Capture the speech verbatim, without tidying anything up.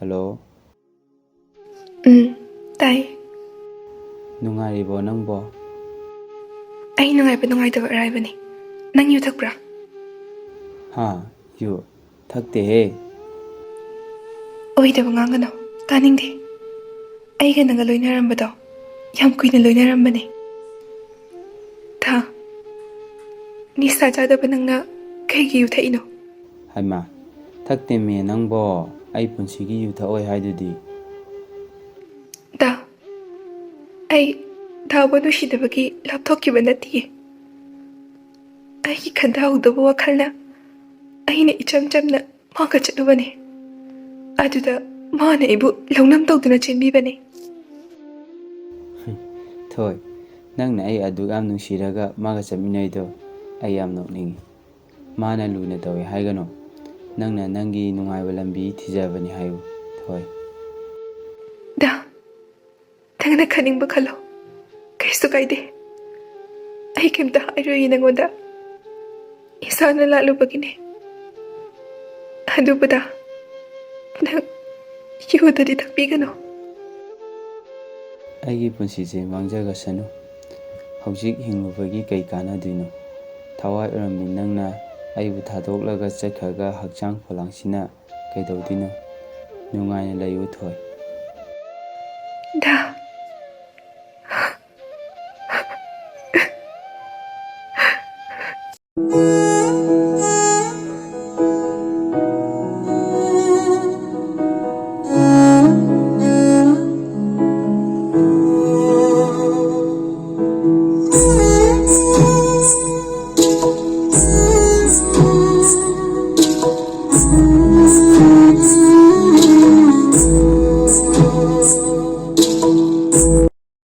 Hello. ꯎꯝ, ꯇꯥꯏ꯫ ꯅꯨꯡꯉꯥꯏꯔꯤꯕꯣ ꯅꯪꯕꯣ? ꯑꯩ ꯅꯨꯡꯉꯥꯏꯕ ꯅꯨꯡꯉꯥꯏꯇꯕ ꯑꯔꯥꯏꯕꯅꯤ꯫ ꯅꯪ ꯌꯨ ꯊꯛꯄ꯭ꯔꯥ? ꯍꯥ? ꯌꯨ? ꯊꯛꯇꯦꯍꯦ꯫ ꯑꯣꯏꯗꯕ ꯉꯥꯡꯒꯅꯨ, ꯇꯥꯅꯤꯡꯗꯦ꯫ ꯑꯩꯒ ꯅꯪꯒ ꯂꯣꯏꯅꯔꯝꯕꯗꯣ ꯌꯥꯝ ꯀꯨꯏꯅ ꯂꯣꯏꯅꯔꯝꯕꯅꯤ꯫ ꯊꯥ, ꯅꯤꯁꯥ ꯆꯥꯗꯕ ꯅꯪꯅ ꯀꯩꯒꯤ ꯌꯨ ꯊꯛꯏꯅꯣ? ꯍꯩꯃꯥ, ꯊꯛꯇꯦꯃꯦ ꯅꯪꯕꯣ꯫ ꯑꯩ ꯄꯨꯟꯁꯤꯒꯤ ꯌꯨ ꯊꯛꯑꯣꯏ ꯍꯥꯏꯗꯨꯗꯤ꯫ ꯗꯥ, ꯑꯩ ꯗꯥꯕꯨ ꯅꯨꯡꯁꯤꯗꯕꯒꯤ ꯂꯥꯞꯊꯣꯛꯈꯤꯕ ꯅꯠꯇꯤꯌꯦ꯫ ꯑꯩꯒꯤ ꯈꯟꯊꯍꯧꯗꯕ ꯋꯥꯈꯜꯅ ꯑꯩꯅ ꯏꯆꯝ ꯆꯝꯅ ꯃꯥꯒ ꯆꯠꯂꯨꯕꯅꯦ꯫ ꯑꯗꯨꯗ ꯃꯥꯅ ꯑꯩꯕꯨ ꯂꯧꯅꯝ ꯇꯧꯗꯨꯅ ꯆꯦꯟꯕꯤꯕꯅꯦ꯫ ꯊꯣꯏ, ꯅꯪꯅ ꯑꯩ ꯑꯗꯨꯛ ꯌꯥꯝ ꯅꯨꯡꯁꯤꯔꯒ ꯃꯥꯒ ꯆꯠꯃꯤꯟꯅꯩꯗꯣ ꯑꯩ ꯌꯥꯝ ꯅꯣꯛꯅꯤꯡꯉꯤ꯫ ꯃꯥꯅ ꯂꯨꯅ ꯇꯧꯏ ꯍꯥꯏꯒꯅꯨ꯫ ꯅꯪꯅ ꯅꯪꯒꯤ ꯅꯨꯡꯉꯥꯏꯕ ꯂꯝꯕꯤ ꯊꯤꯖꯕꯅꯤ ꯍꯥꯏꯌꯨ, ꯊꯣꯏ꯫ ꯗꯥ, ꯅꯪꯅ ꯈꯟꯅꯤꯡꯕ ꯈꯜꯂꯣ, ꯀꯩꯁꯨ ꯀꯥꯏꯗꯦ꯫ ꯑꯩ ꯀꯩꯝꯇ ꯍꯥꯏꯔꯣꯏꯌꯦ ꯅꯪꯉꯣꯟꯗ꯫ ꯏꯁꯥꯅ ꯂꯥꯜꯂꯨꯕꯒꯤꯅꯦ꯫ ꯑꯗꯨꯕꯨ ꯗꯥ, ꯅꯪ ꯌꯨꯗꯗꯤ ꯊꯛꯄꯤꯒꯅꯨ꯫ ꯑꯩꯒꯤ ꯄꯨꯟꯁꯤꯁꯦ ꯃꯥꯡꯖꯈ꯭ꯔꯁꯅꯨ꯫ ꯍꯧꯖꯤꯛ ꯍꯤꯡꯂꯨꯕꯒꯤ ꯀꯩ ꯀꯥꯟꯅꯗꯣꯏꯅꯣ? ꯊꯋꯥꯏ ꯑꯣꯏꯔꯝꯕꯤ ꯅꯪꯅ ꯑꯩꯕꯨ ꯊꯥꯗꯣꯛꯂꯒ ꯆꯠꯈ꯭ꯔꯒ ꯍꯛꯆꯥꯡ ꯄꯣꯂꯥꯡꯁꯤꯅ ꯀꯩꯗꯧꯗꯣꯏꯅꯣ? ꯅꯨꯡꯉꯥꯏꯅ ꯂꯩꯌꯨ ꯊꯣꯏ꯫ ꯗꯥ꯫